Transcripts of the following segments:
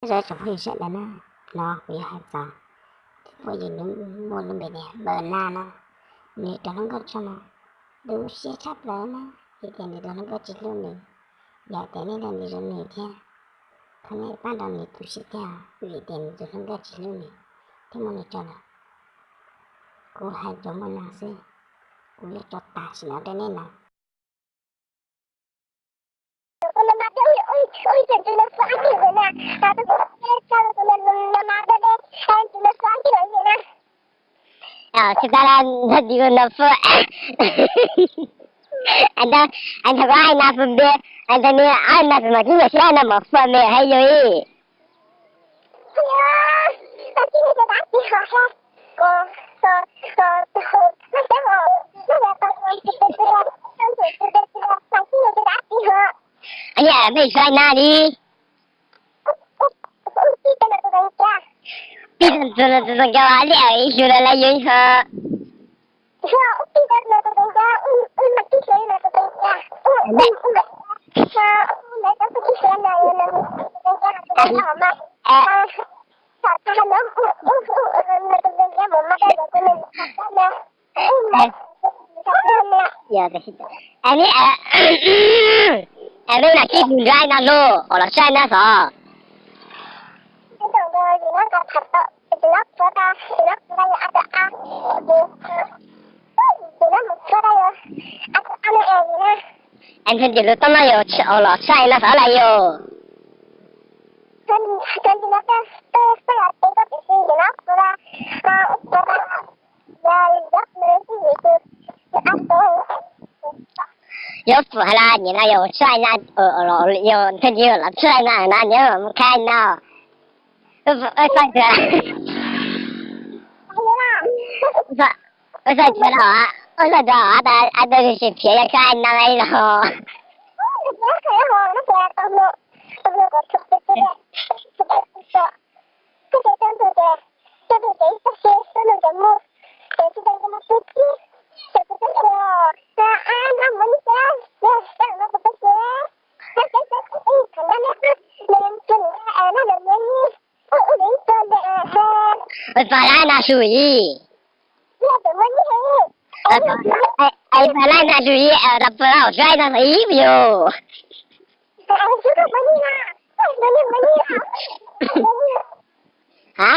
Nyob zoo tsoom phooj ywg sawv daws na, no kuv yuav hais txog ib tug phooj ywg nws muaj lub npe tias Npawg Nab no, nws raug hluas nkauj tshaj no, tu siab tshaj plaws na, vim tias nws tus hluas nkauj tsis hlub nws, yog tias nej nrog nws zoo nws thiab, thov nej pab nrog nws tu siab thiab, vim tias nws tus hluas nkauj tsis hlub nws thiab muab nws tso lawm. Kuv hais tsuas muaj no xwb, kuv yuav tso tam sim no rau nej no. Tsis tas nrog tus no fwj, nthawv koj ai na fwj npe, nthawv ni ai na fwj mas kib nyuam siab no mov fwj me hais yus ib. Mej saib na li. Pib tus no tus tus ncaus li ib xyoo lawm lawm yus ib ho. Ni, es peb lam kib tus nrab no los, os los saib na xov. Es ntshe ces lub toj no yog los saib no xov lawm yog. Yog fwm has las nyam no yog saib na, yog ntshe ces los saib na na nyam mus khaib na. Ua txhaj tsuav los, ua txhaj tsuav los tas a tas tsis phiav yog khaib na los. Ua txhaj lab na su ib. Ua txhaj lab na su ib, tas pw laj saib no ib yus. Ha?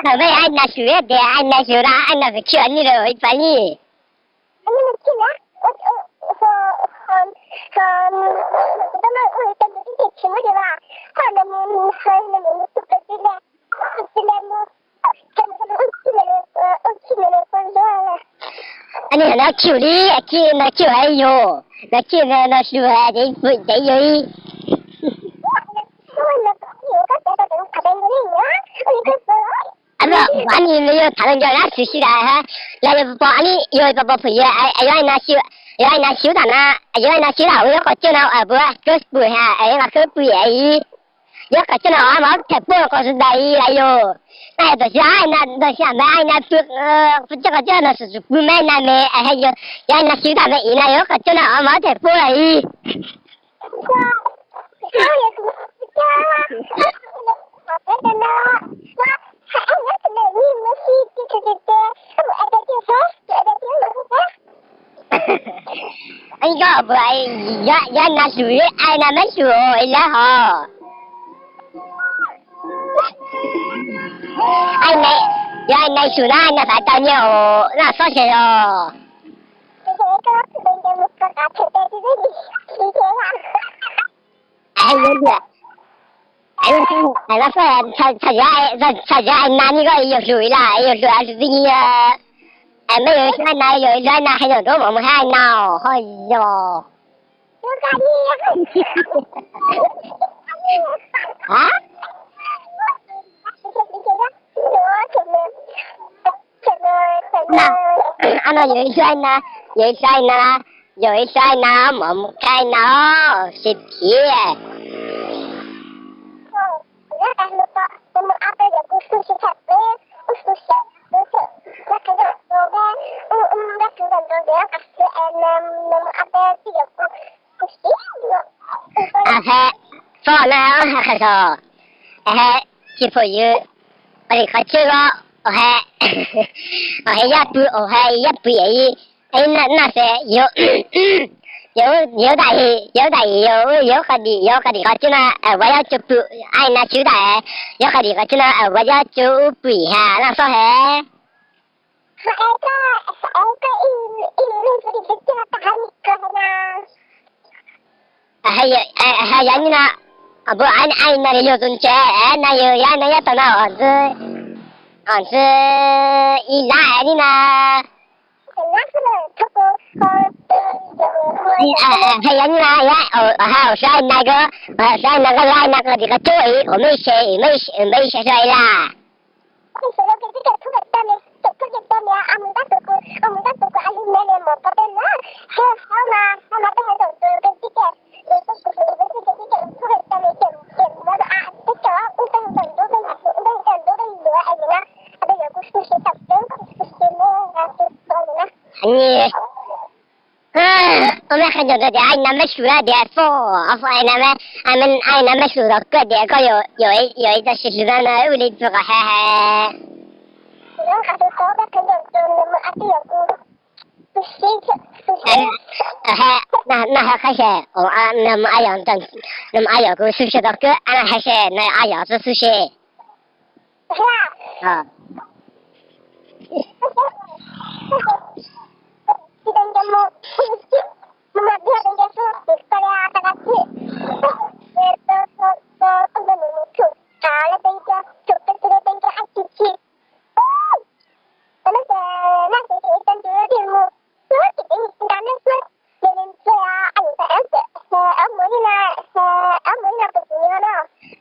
Thaum peb ai na su tias ai na su na ai na su tsis ni lawm ib pab ni. Ni no chwm li, chwm no chwm hais yus, no chwm no su hais ces fwm ces yus ib. Ni yog tham los nco dab tsi sib dam, los yog pom pom ni yog pom pom fwm yus, yog ai na siv tam na, yog ai na siv tam ua yog qhov coj no pua kab pw ha, yog qhov coj no mas them puj qhov sawv daws ib las yus. Tam sim no tam sim no ai na pw, coj qhov coj no pw me na me, yog ai na siv tam me ib na yog qhov coj no mas them puj lawm ib. Koj pua, yog na su ai na meb su ib lawm hos. Yog ai na su na na xav tau nyiaj os, na xob se os. Txhaj yog ai na ni koj yuav hlub ib las yuav hlub hlub tij nyiaj. Es mej yuav ib lub na yog ib lub na hais yog nruab mov mus hais na ho yog. Ab no yog ib lub na, yog ib lub na, yog ib lub na mov mus hais na sib phiv. He, foj na, he qhov tod, he, tsis pom yus, qhov tim qhov tswb os, o he, o he yaj pw, o he yaj pw, na na se, yog, yog, yog dais, yog dais, yog, yog qhov tim, yog qhov tim qhov tswb na, ua yaj tsum pw, ai na tswb dais, yog qhov tim qhov tswb na, ua yaj tsum pw ha na foj he. Hais yog ni na, npua ai na yog tus ntse, na yog yaj na yaj tau na, ntxwg, ntxwg ib lab ni na. Hais yog ni na, hais saib na ko, hais saib na ko, lab na ko tim qhov tswb, ua mej se, ua mej se, ua mej se sawv ib lab. Ua mej qhia ntawm tias ai na mej su lawm tias foj, foj ai na, ai na mej su tau kawg tias koj yog ib tug sim hlub na, wb li pw kom he he. Na ho qhab se, nag mus a yog kuv xub se tau kawg, na hais se na a yog txoj xub se.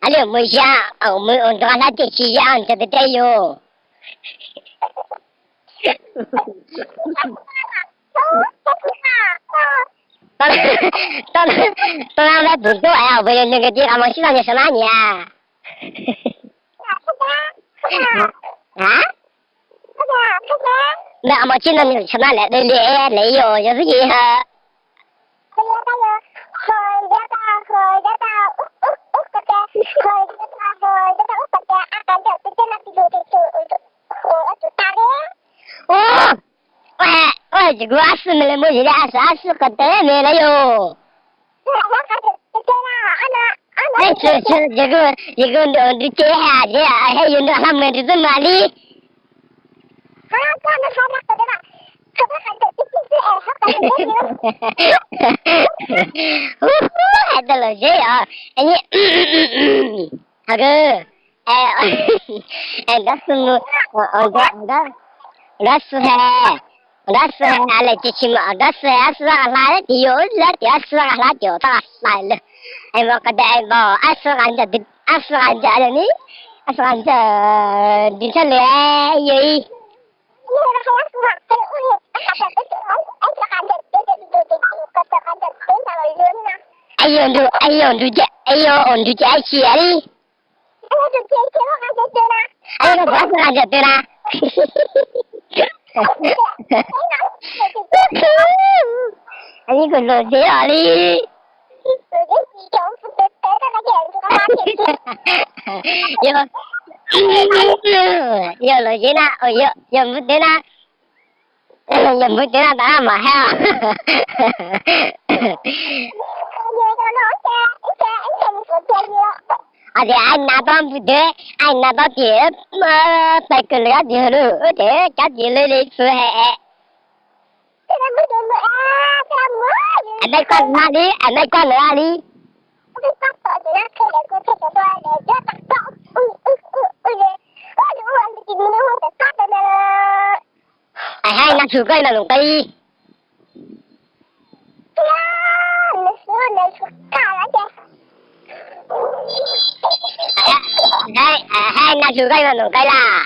Ab li mus ya, mus ua nrog hlab ces tsis ya ntawd tes yus. Tau na, peb pum tuaj es puas yog nws kwv tij qhov muag sib tau nws saum nab nias? Ntawm qhov muag sib tau nws saum nab lawm li, lawm yus yog xwb yis ha. Ua, ua ces kuv ab xwb me li muaj yim li ab xwb, ab xwb qhov tes me li yus. Ces kuv, ces kuv nrug ces has, ces yus nrug hla mus nrug twb mam li. Hais tau lus zeb os. Nrab xwb, nrab xwb he, nrab xwb he, lawm ces tsis mus nrab xwb he, ab xwb hlab ces yus lawm ces ab xwb hlab ces tau hlais lawm. Es mus qhov tes es npau ab xwb qa ntawm, ab xwb qa ntawm ni, ab xwb qa ntawm nrug tshaj lawm yus ib. Es yus nrug, es yus nrug ces, es yus nrug ces ab tsi li. Es yus nrug ces ab xwb qa ntawm twg na. Ib kuv lus zeb os li. Yog lus zeb na, yog npua twv na, yog npua twv na tas na mas hais. Hais tias ai nas tob npua twv, ai nas tob ces pais kawg li, ab tsi lug, ces cab ces lug li xwb he. Mej koj nua li, mej koj nua li. Hais nas hlub koj mas nus qe. Hais nas hlub koj mas nus qe las.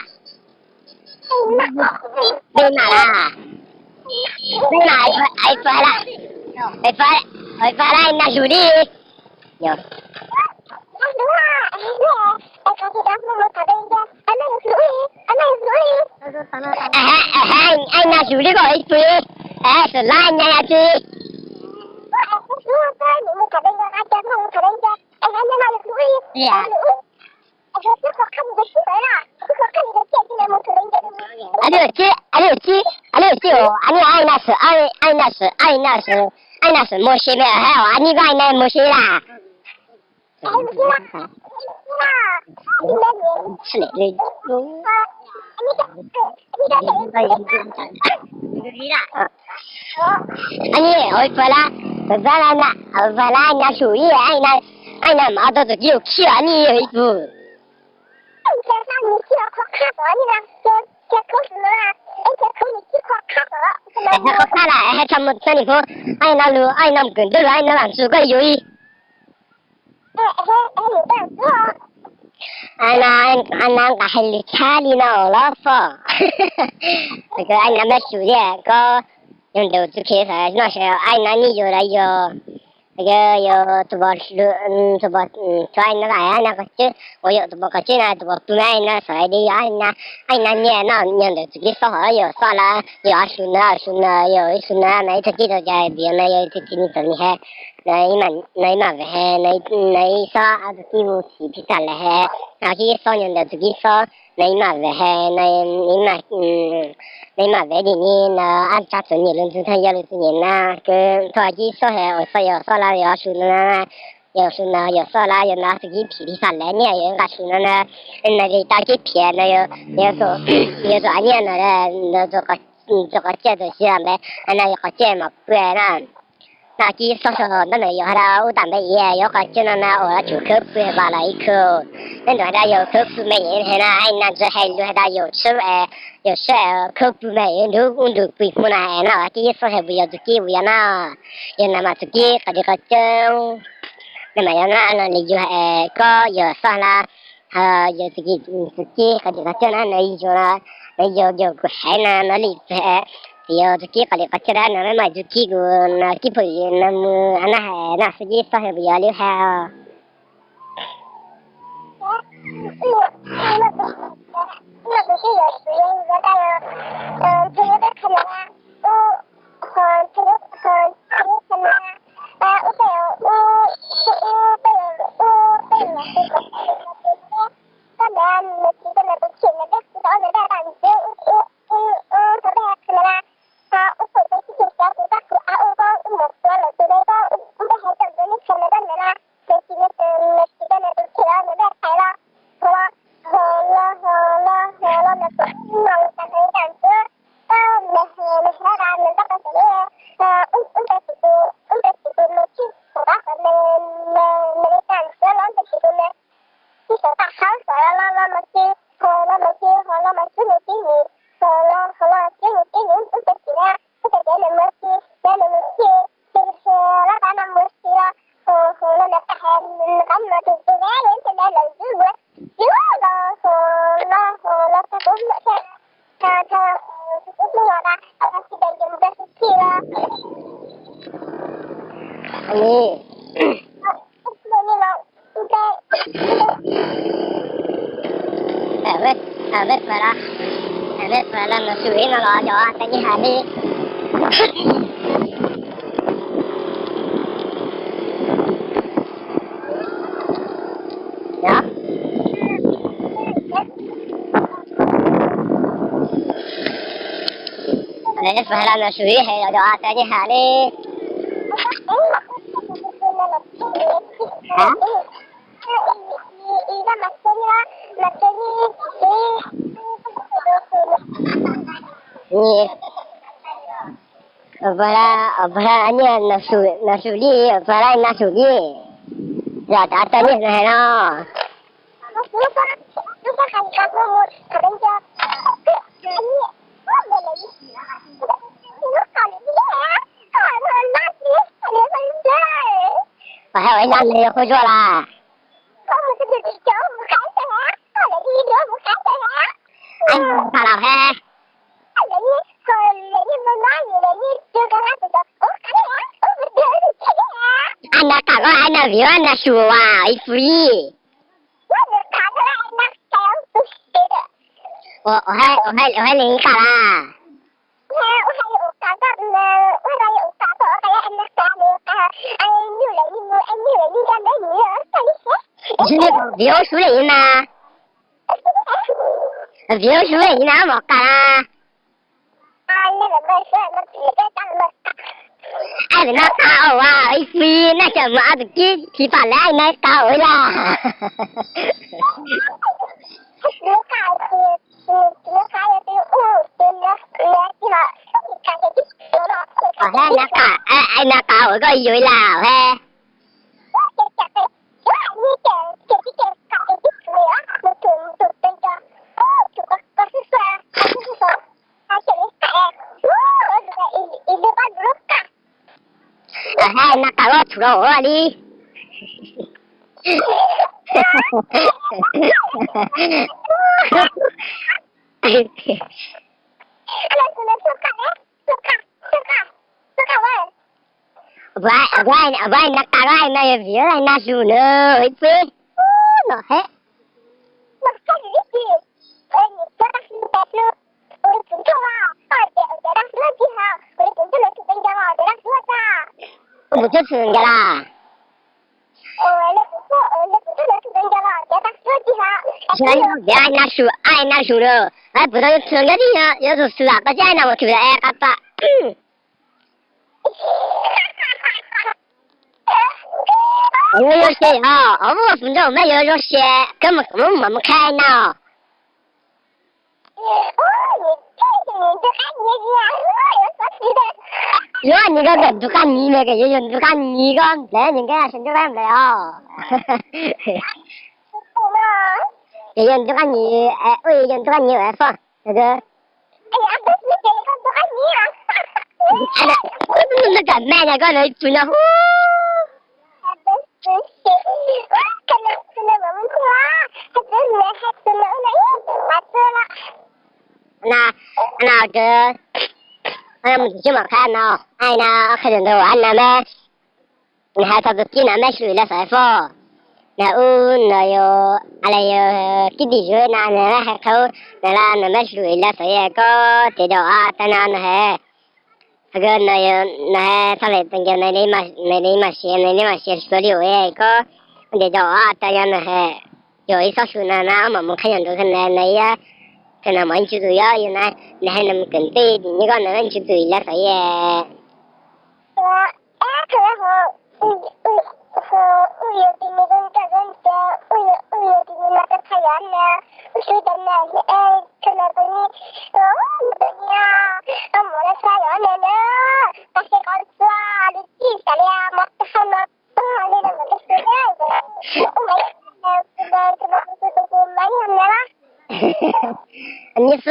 Peb mas las, peb mas, es pab, es pab nas hlub li. Hais nas hlub li koj ib pw, es xav lab nyab yam tsi. Mus tham peb nco, mus tham peb nco, es hais no yog tus ub li, tus ub, es twb qhuas qhab mus tus sib ntawd na, twb qhuas qhab mus tus ciaj tus na mus tham peb nco. Ab li tsi, ab li tsi, ab li tsi, ab li na sawm, ab li na sawm, ab li na sawm, ab li na sawm mus si me hais os, ab li vaj na mus si las. Ab li, ua li puas la, puas la na, puas la na sum ib, ab li na mas tau tus kib ua khib ab li yog ib pug. Qhov qab las hais txog mus txog nim pub, ab li no lus, ab li no mus kawm ntuj lus, ab li no lam tsus koj yuav ib. Ab li no nqa hais lus tshab li no los foj. Ab li no me sum thiab koj yog ntawm txuj kev xav noj seb ab li no nej yuav los yog, yog tus pos, tus pos, tus ab li no lam ab li no qhov tswb, uas yog tus pos qhov tswb na, tus pos pw ab li no xav li yog ab li no, ab li no nyiaj no yog ntawm txuj kev xoj hov yog xoj lawm, yog ab su na, ab su na, yog ib su na no ib txog kib tau cas vim no yog txuj kev ni txom nyem heev, no ib mam vev heev, no ib xob ab txog kib mus txiv phij tag lawm heev, no kib xob yog ntawm txuj kev xoj, no ib mam vev heev, no ib mam, no ib mam vev dim ni no ab tsab txom nyem lub ntxwg thaj yog lub txom nyem na, kws thov kib xob heev, ua xoj yog xoj lawm yog ab su na, yog ab su na yog xoj lawm yog no txuj kev phim phij tag lawm nyiaj yog nqa su no na, no li tau kib phiv no yog, yog tus ab nyiaj no, tus qhov ciaj tus xyw npe, no yog qhov ciaj mas pw na. No kib xob sab ntab no yog has tas ub tam npe iav yog qhov ciaj no na uas tsum khawb pw vas los ib khawb, neb ntawd has tas yog khawb pw me heev na, ab li no ntsis hais lus has tas yog tshwb, yog tshwb khawb pw me heev nrug ub nrug pw hmo na es no kib xob heev puas yog txuj kev puas yog no, yog no mas txuj kev qhov li qhov cawv, no mas yog no li yus koj yog xoj lawm, yog txuj kev, txuj kev qhov li qhov cawv na no yog, no yog yog kuv hais no no li txuj, txuj yog txuj kev qhov li qhov cawv na no mas txuj kev kuv no kib pom no mus no hais no txuj kev xob heev puas yog li has. Tib sawv tag hab sawv los los los mas tsis, hos los mas tsis, hos los mas tsis mus tib mus, hos los hos los tib mus tib mus ub teb tsis na, ub teb tsis nws mus tsis, ces nws mus tsis, ces lab tab no mus tsis los, hos hos los nws tag hais nws qab no tus tus ne yog ib tug ne lawm ntxwb mus, tsis los hos los hos los tag kuv hnub tshaj, tag kuv hnub los tas tsis tas ces mus tag tsis tshij los. Peb pab los, peb pab los no sub ib no los cov teb nyij has li. Peb pab los no sub ib hais los cov teb nyij has li. Pab los, pab los nyiaj no sub li, pab los no sub li. Yog cov teb nyij hais no. Pab hais ua ib zaj me qhuab zuaj las. Pab los he. Ab na kam koj ab na vim ab na sub as ib fwj. Ua hais li kam las. Vim ua sub li na. Vim ua sub li na mos qas na. Ai, no qas ua ib fwj na, cov mus ob tug kib thi pam lawm, ai no qas ua ib laj. Ai no qas ua koj yuav ib laj he. Hais no qas ua txhuv rau hauv li. Vaj, vaj, vaj, no qas vaj no yog vim ai na zus na, ib peb no he. Mus txog txhua nkawd las. Tias ai na zus, ai na zus lawm, puas tau txhua nkawd tib yog yuav tus xwm koj tib ai na mus thwm es qas pam. Yuav zoo siab os, ua fwv nrauj mas yuav zoo siab, koj mus, mus, mus qhia ai na. Yuav nws koj ntawm ntug qab hniv no, yuav yuav ntug qab hniv koj nplej nws nkaj sab ntug qab nplej os. Yuav yuav ntug qab hniv, ua yuav ntug qab hniv foj. Koj me na koj na tus no hu. Na, na, mus tus tsis mam qhia no, ai na, qhia tus ntawd ai na me. Nws hais txog tus kib no mej hlub lawv xav foj. Nws ub no yog, a le yog kib dim zuj na nws hais qhia, nws la nws mej hlub lawv xav koj tes daum a tas no nws hais. Hais no, nws hais txog lawm tes nkaus nws li mas siav, nws li mas siav suav li ua koj tes daum a tas no nws hais. Yog ib txoj hlub na na mam mus qhia yog ntawd na na, tes no mam ib ntsis tus yog yog na, nws hais nws mus kwv tij tim nyob koj nws ib ntsis tus lawv xav Nyi xwb.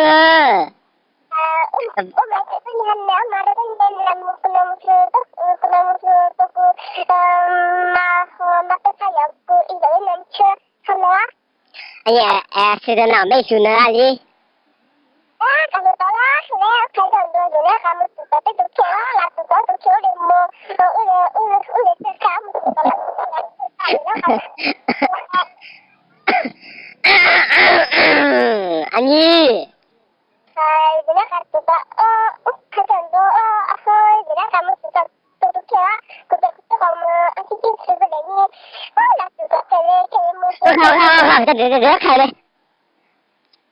Xwb no mej hlub nws li. Anyi.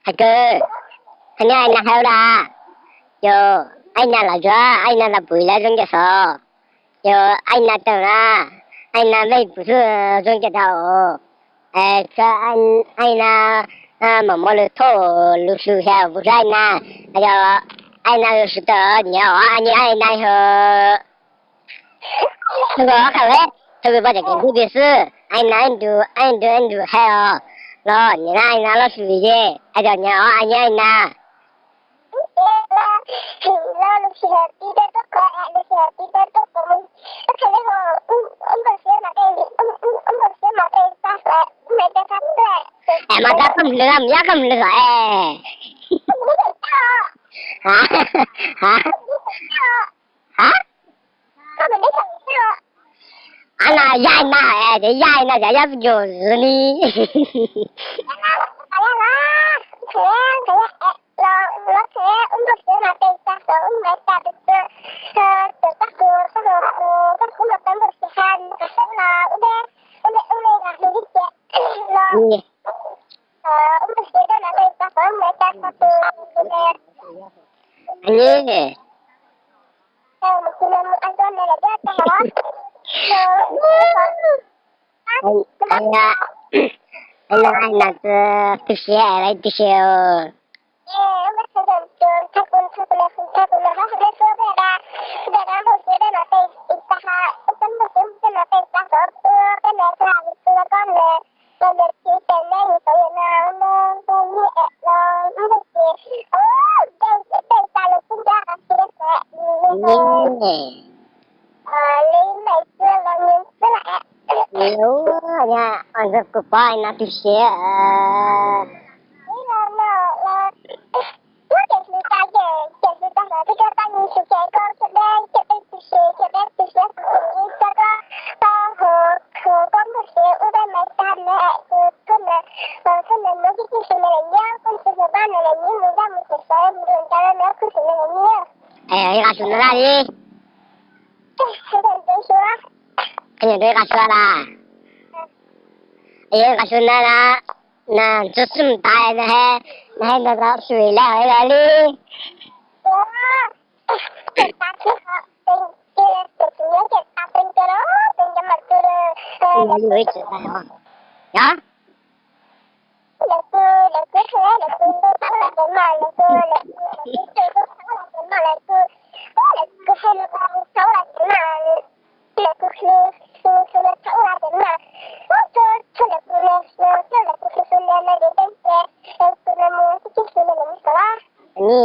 Hais kawg, hais nyob ai na hais ua da. Yog ai na los tsuav ai na los pum lawv zoo ncaws xov. Yog ai na tawm na, ai na mej pum xwb zoo ncaws tau. Ai na mam muab lus thauj lus hlwb xyaw pum xwb ai na. Yog ai na lus sib tawm nyiam os, ai na yog Thaum kws qhia, thaum kws poj niam kev ntxub pig xwb, ai na ib ntus ib ntus ib ntus hais os, los nyiam na ai na los sis vim ces ai cov nyiam os, ai nyiam ai na. Es mas tab tom lwm mus yab koj mus lwm xwb es. Ha, ha, ha. Ana yaig na, es yaig na, yaig yab yus ni. Ni, no, no, tu siab, tu siab. Ntxawg kuv pom no tu siab. Es ib qas su na li. Qhia rau ib qas su na. Es ib qas su na na. Na ntsuag xwb tas na he, na he ntau ntau su lawm li. Yog? Ni,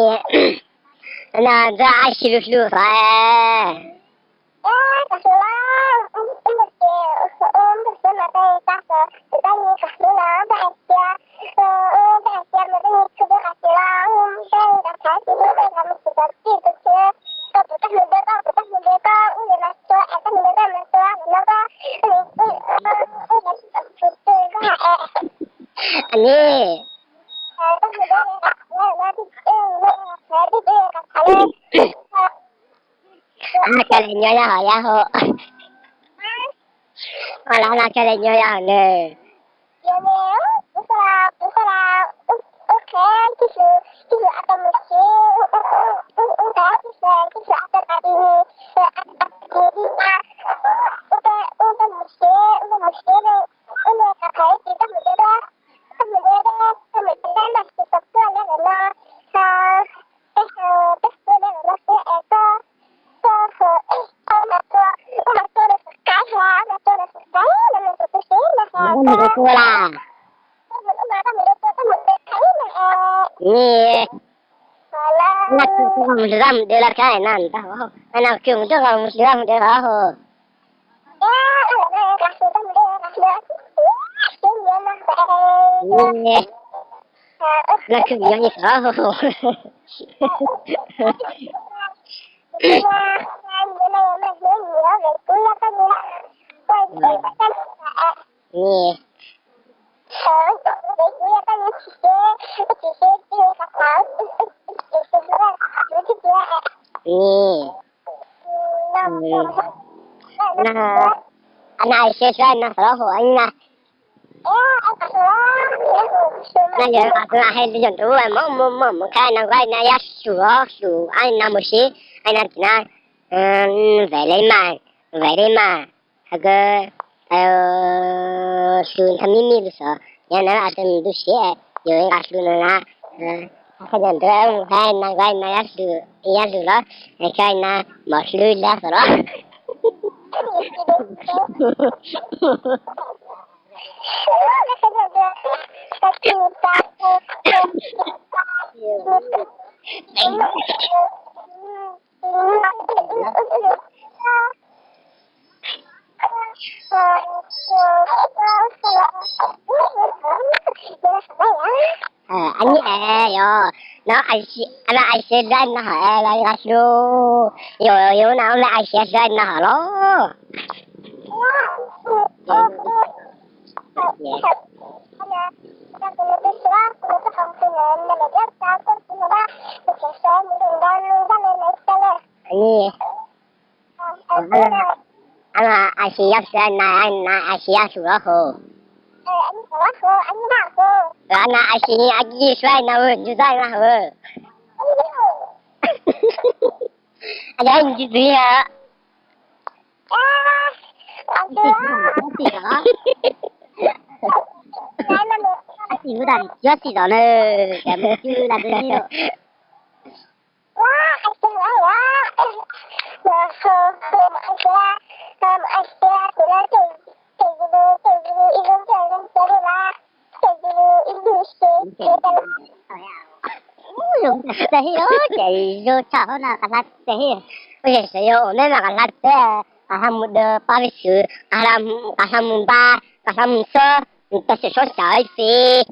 no ntxawg ab si lug lug xwb. Ni, ab, koj le nyob yog hov yog hauv. Ua los no koj le nyob yog hauv nws. Mus dua kuv las. Ni, no kuv mus hluas mus dua los koj no ntag. No kuv mus tuaj mus hluas mus dua los. Ni, no kuv nyob li xwb. Ni, ni, no, no, siab siab no xav los hauv na. No yog qhov xwb hais li yog tus mob mob mob mob qhab no nqa na yaj su os su ai na mus sib ai na tim na. Vev li mas, vev li mas, hais kawg, hlu ntha mij mij lus xov yog na as ntu siab yog nqa hlu no na. Qhov yog ntu qhab na nqa na yaj hlu, yaj hlu los, qhab na mov hlu lab xov los. Ab, yog no, no ai siab hlub no hov los, yog yog no me ai siab hlub no hov los. Ni, no ai siab yaj su na, no ai siab yaj su los hauv. No ai siab yaj su na, ncu zaj na hauv. Yog tsis txwv yog tsis txwv, tsis mus tsis txwv na, ces mus tsis las txwv li. Zoo tshaj hauv na, qas hlab teb. Ua yog xyov yog ua neb mas qas hlab teb, qas hlab mus dawm pab peb xwb, qas hlab mus npaj, qas hlab mus xob, mus tau xyem xob xyaw ib txhis.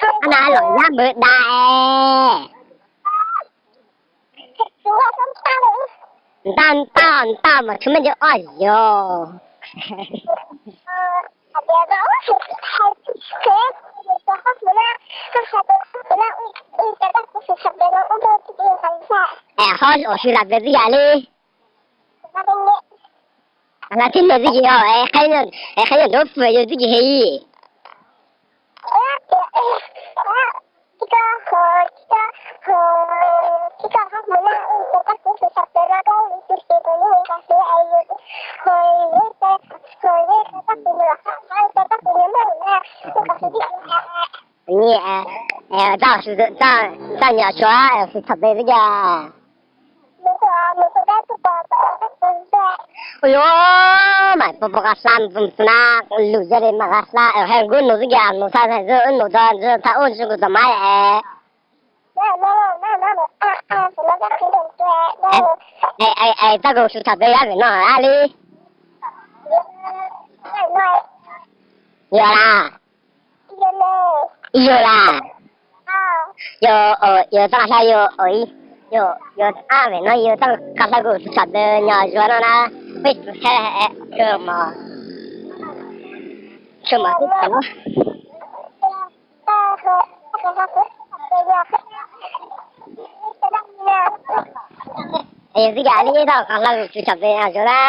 Ab na los nyab npawg da es. Ntaj ntaj ntaj mas tshwj meej ncaws ob yog. Es ho os, sw lam tes twj yam li. Hlab tib neeg twb yog, es qheb nyuag ntuv fwm yog twb yog he. Ni, txaj, txaj nyuam suav xwm txhom pes xwb cas. Ua yuav mas pom pom qas hla na, lus yog li mas qas hla, hais nkub nus xwb cas, nus txha hais nus txha ub ntsw kuv txom mab es. Txaj kuv xwm txhom pes ab pem no ab li. Yog las. Yog las. Yog, yog txaj qas hla yog, yog, yog ab pem no yog txaj qas hla kuv xwm txhom pes nyuam suav no na. Peb tsis txhais mos, tsis mos twb txhais. Yog twb yam li txaj qas hla kuv xwm txhom pes nyuam suav na.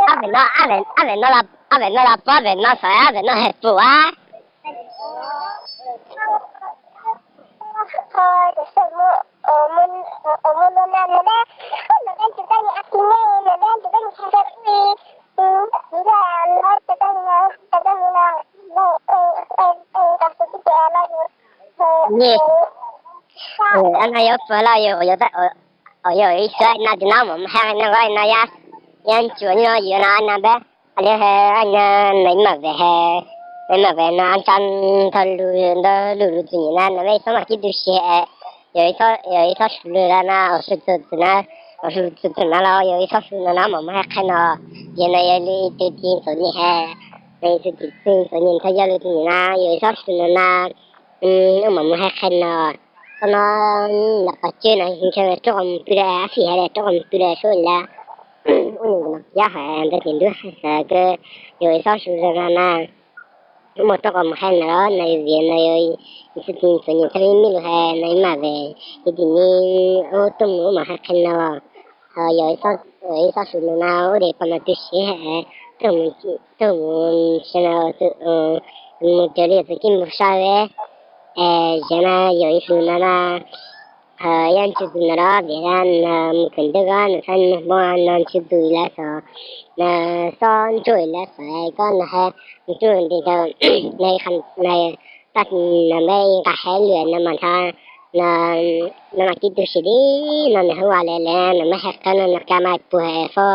Ab pem no, ab pem no los pab pem no xav, ab pem no hais pum ab. Ni, no yuav pab los yog, yog ib xwb no tis no mas hais no nqa no yog, yog tsuas no yuav no no peb. Li no mam ve, mam ve no tsa tau lus ntawd lus lus txom nyem na, no peb txhob mam kib tu siab. Yog ib txhob su lus no, su txom txom na, su txom txom na los yog ib txhob su no na mam muab hais qhia no. Yog no yog li tus txiv txom nyem, yog tus txiv txom nyem ntawd yog lus txom nyem na, yog ib txhob su no na, wb mam muab hais qhia no. Txhob no, lam qhov tseg no ntshe rov qab mus pw lawm, ab fij hais tias rov qab mus pw lawm sub lawm. Ub, nws no yog hais ntawd ces ntuj hais xav kawg, yog ib txhob su no na. Mus rau qhov mus hais no los no vim no yog ib txwm txom nyem thiab li, lus hais no mam ve, ib txwm ni ub tuaj mus ub mam hais qhia no. Ho yog ib txhob su no na ub de pom no tu siab, tuaj mus, tuaj mus se no mus raws li txoj kev mus sai ve. Es yog no yog ib su no na, ho yog ntsib tus no los vim no mus kawm ntawv ko no txhob mus hmo no ntsib tus lawv xov, no txhob ntsuj lawv xov ko no hais ntsuj nti tau, no tag no peb nqa hais lwm no mas ntshai, no mas tib tug sim li no nws hwv ua li li no mas hais qhia no no ka mas puag fo.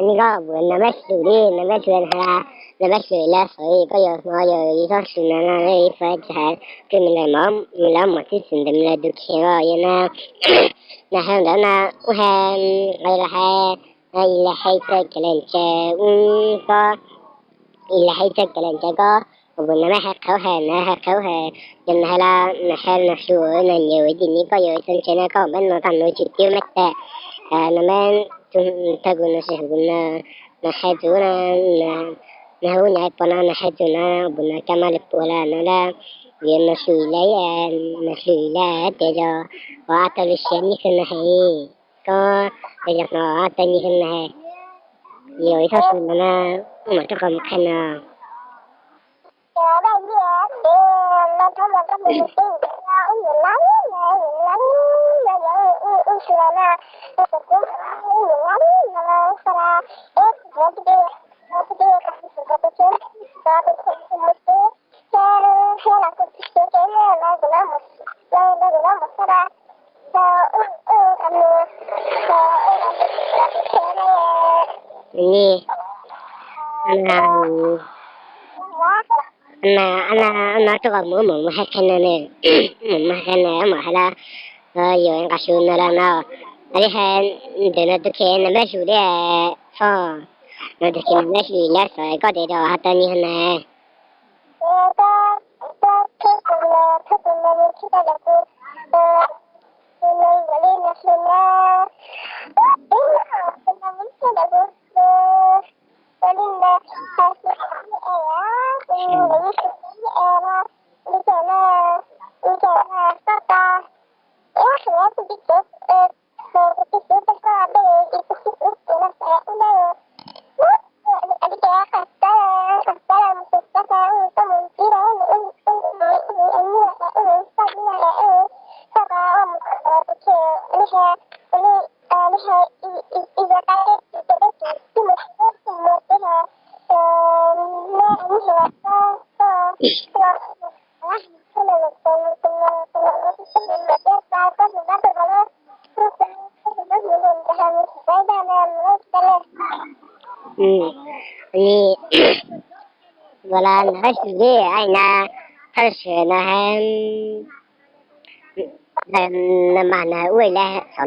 Ni koj ua no peb hlwm li, no peb hlwm hais, no peb hlwm lawv xov koj yuav hmo yog ib txhob su no no ib fais tsis hais, koj mus lawv mos txib txim ntawm lawv tus kheej os yog no. Nws hais ntawd na, ub hais, los hais, Ib leeg hais txog kev lom zem, koj, ib leeg hais txog kev lom zem koj, kuv no mas hais qhauv hais na, hais qhauv hais, yog nws hais los nws hais nws hlub nws nyiam tim ni koj yuav txog ntse na koj peb no tag nws tsis twb meej tag. No mas thaum kuv no sis kuv no, nws hais txug na, nws hu nyob pom no nws hais txug no, kuv no cas mas li puag lawm no lawm, vim nws hlub lawm, nws hlub lawm ces yog ua tau li siab nyiam hwm nws heev. Koj, yog hnov tau nyiam hwm nws, yog ib txoj hlub no na, mam rau qhov mus qhia no. Ni, na, na, no rau qhov mus mus mus hais qhia no ne, mus mus hais qhia no mus hais los, yus nqa su no los no, li hais ntawm no tus kheej no npaj su li foj, no tus kheej no npaj su li xav koj tias rau hais tau nyiam hwm na. Ni, ua li no xwb li, ai na, thaj sim no, nws mas nws ua ib le xov,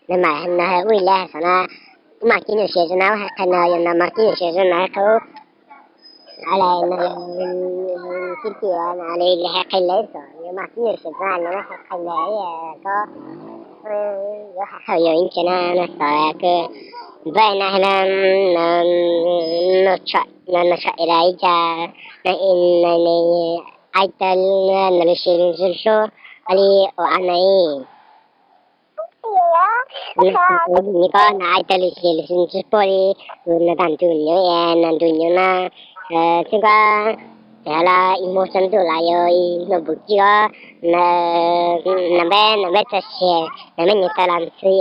nws mas nws ua ib le xov na, wb mas kib nyuam siab zoo na, wb hais qhia no yog nws mas kib nyuam siab zoo na, qhov a le no sib tw na li hais qhia le xov, yog mas kib nyuam siab zoo na, hais qhia le koj, yuav hais qhia yog ib ntsis na, no xov kws npaj na, no, no tsham es la ib cas, no, ai tas no lub siab hlub hlub li ua a na. Ni koj no ai tas lub siab hlub tsis pom li, no tas ntu nyob, no ntu nyob na, txij koj, ces los ib hmos tsaus ntuj los yog ib hnub puv kij os, no npaj, no npaj txog siav, no npaj nyias tau los ntxhw,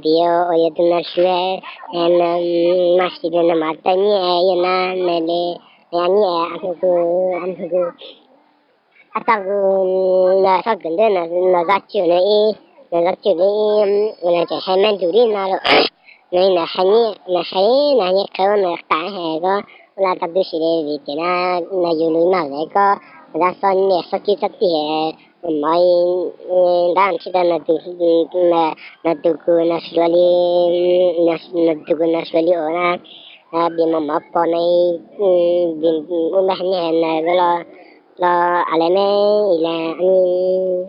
vim uas yog tus no hlub, no mas sis no mas tau nyiaj yog no, no li, nyiaj a hnub kuv, a hnub kuv, a tau kuv, no txhob kws ntub no zaj tswm no ib, no zaj tswm no ib, no tseem hais me ntsis li no lawm, no nws hais nyiaj, nws hais nyiaj qhauv no qab hais koj, ua li tau tib si li vim tias no yus lub no lawm koj, ua tau xob niam xob txij xob txij, mov, ntab tsis tau no tus, no tus kuv no suav li, no tus kuv no suav li ua na, vim mov mov pom no, vim ub npaj niag no los, los a le me ib le,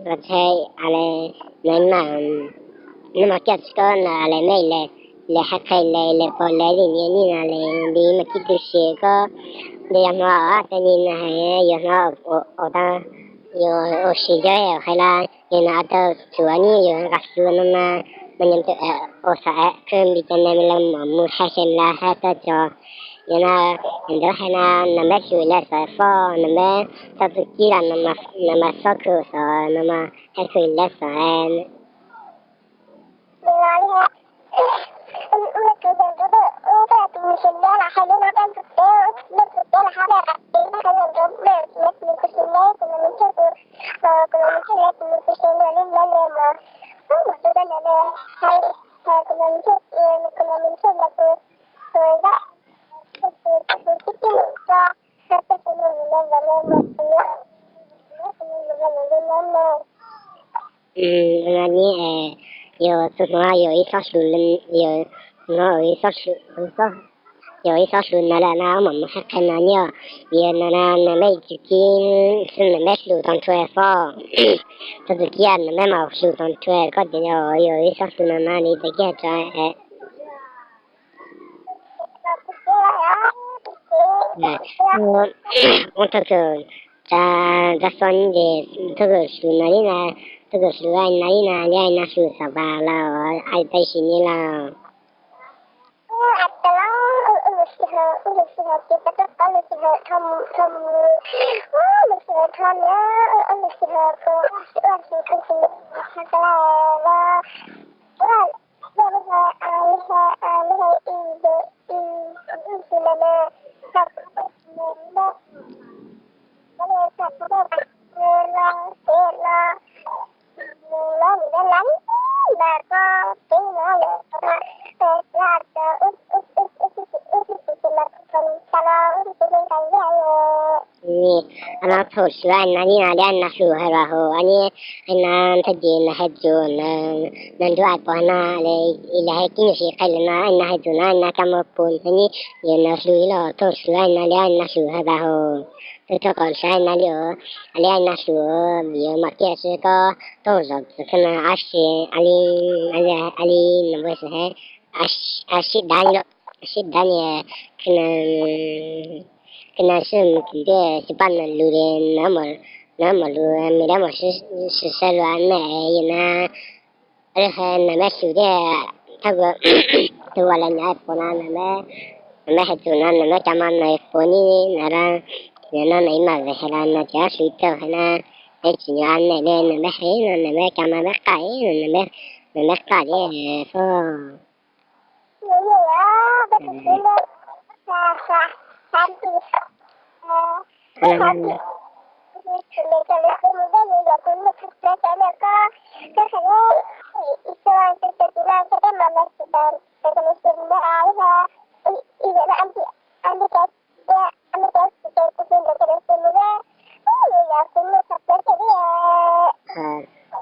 los txhais a le, no mas, no mas kiag tsis koj no a le me ib le, le hais qhia le, le pom le li niaj ni no le li mas kib tw siav koj, li yog hnov tej ni no hais yog hnov ua tau, yog ua si yog hais los yog no tau txuav ni yog nqa xua no mas, mas nyob ua xav qw li cas no los mus hais xeem los hais tau tso, yog no, ntawd hais no, no npaj xyuas lawm xav foj, no npaj txog tus kib los no mas xob khwv xav, no mas hais khwv lawm xav. Ni, yog txhua hnub yog ib txoj hlub, yog No ib xob, yog ib xob hlub no lawm na, mam mus qhia qhia no nyob, vim no na nws mej tsis kib xwb, nws mej hlub tau nrho fo. Txog txij kiag nws mej mam hlub tau nrho, koj tias yog ib xob hlub no na li txog kiag tso. Ua thawj kawm, tsa, tsa xo ces thawj kawm hlub no li na, thawj kawm hlub no li na, li na hlub xav vas los ai peb sim ni los. Ni, no thaum hlub no li no li na hlub hais los hos, no ntawd ces nws hais tias nws nrog ai pom no, ib los hais kib nyuam si qhia li no, no hais tias no no kab mob pus no ni, yog no hlub los thaum hlub no li no hlub hais los hos, thaum thaum kom hlub no li, li no hlub, vim mam kiag seb koj thaum zaum txog koj no ab se, a li, a li no ua si, a sib dab, sib dab ni, koj no sib mus tim ntej xyov paj no lus li, no mam lus me dab mam sib saib lus ne, yog no, a li hais no mej hlub thiab, thaum tus uas lawv nyob pem no, no mej hais txog no no mej kab mob no pus ni, no no no ib mam li hais los no ces ob hlub tau hais no, peb tsis nyob ne li, no mej hais no no mej kab mob mej qaj no, no mej qaj li xwb.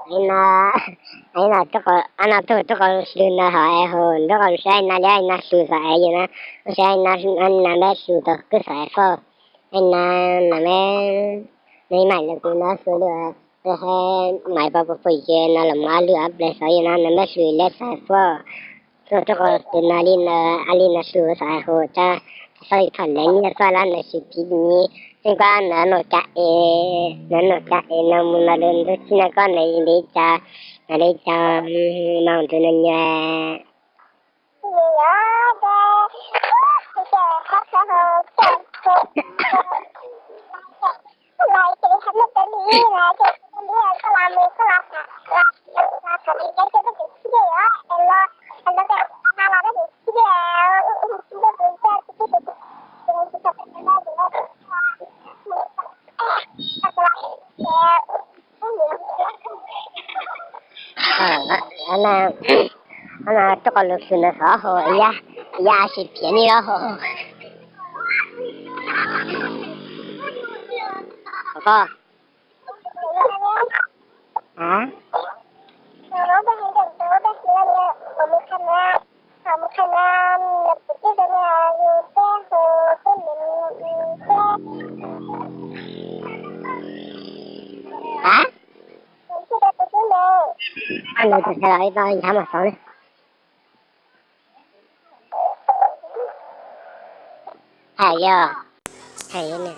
Ib no, ib no, no tub qau hlub no hos es hos nraub qaum saib no li no hlub xav es yog no, saib no, no mej hlub tau kub xav es foj, no, no mej, no ib mam li kuv no xwb lawm, mam pom pom pom ces no los mus ob lwm ob ple xwb yog no, no mej hlub li xav es foj. Tub qau hlub no li no, a li no hlub xav es hos tsa, txhob li tham leej yog txoj lab no sib phim ni, tseem koj no no cas es, no no cas es no mus no lub ntuj txib no koj no li cas, no li cas, no tus no nyias. Tub qau hlub no xav hos, yaj sib phiv ni los hos. Koj, a, a, lawv tus sawv daws ib tog nchav mas xov li. Hais yog, hais yog ne.